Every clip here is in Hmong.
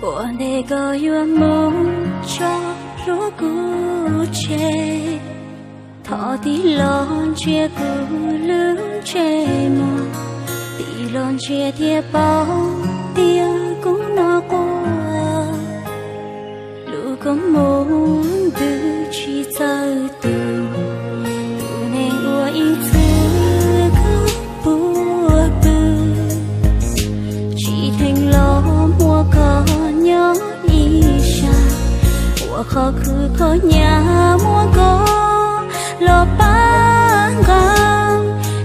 Ua ntej koj yuav mus tso hlub kuv tseg, thov tig los ntsia kuv lub ntsej muag, tig los ntsia thiaj paub tias kuv no quaj. Lub kua muag twb tsis txawj tu, tus neeg uas ib txwm koj puag pw, tsis theej los muab koj nyob ib sab, ua qhov khwv qhov nyiav muab koj los pab nqa,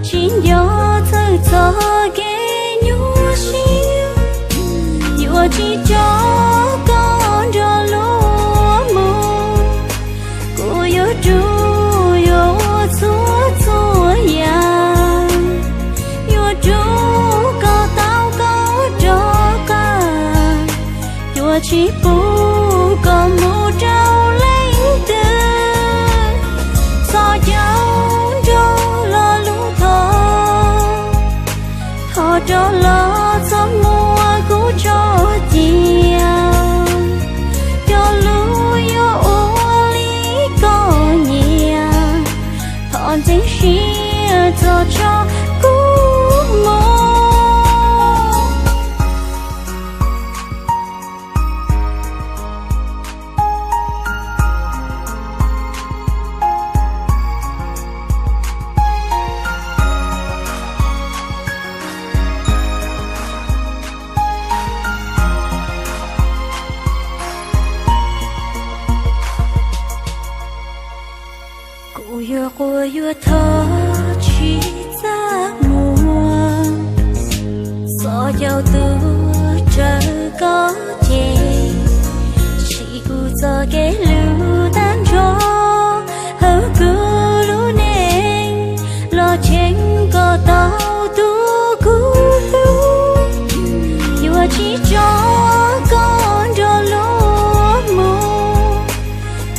tsis nco txhawj txog kev nyuaj siab, yuav tsis tso koj nrog luag mus. Kuv yuav rub yuav ua txhua txhua yam, yuav rub koj tau koj rov qab, yuav tsis pub koj mus rau leej twg. Txhos caug nrog lo lus thov, thov rov los txog muaj kuv tso cia, cog lus yuav ua li koj nyiam, thov ntxeev siab txog tso kuv mus. Kuv yuav quaj yuav thov tsis txaj muag, txhos caug tuag raws koj ceg, sim kuv txoj kev hlub tag nrho, hawb kuv lub neej los cheem koj tau tus kuv hlub, yuav tsis tso koj nrog luag mus.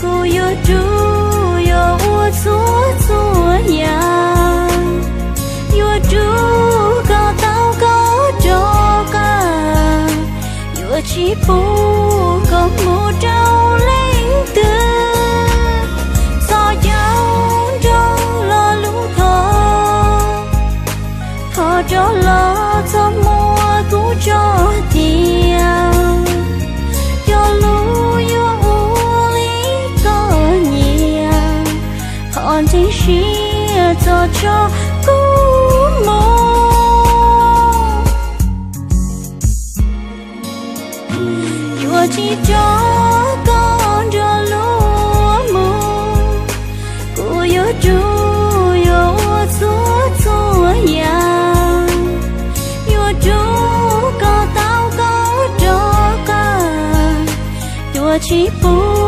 Kuv yuav rub yuav ua txhua txhua yam, yuav rub koj tau koj rov qab, yuav tsis pub koj mus rau leej twg. Txhos caug nrog lo lus thov, thov rov los txog muaj kuv tso cia, cog lus yuav ua li koj nyiam, thov ntxeev siab txog tso kuv mus. Yuav tsis tso koj nrog luag mus. Kuv yuav rub yuav ua txhua txhua yam, yuav rub koj tau koj rov qab, yuav tsis pub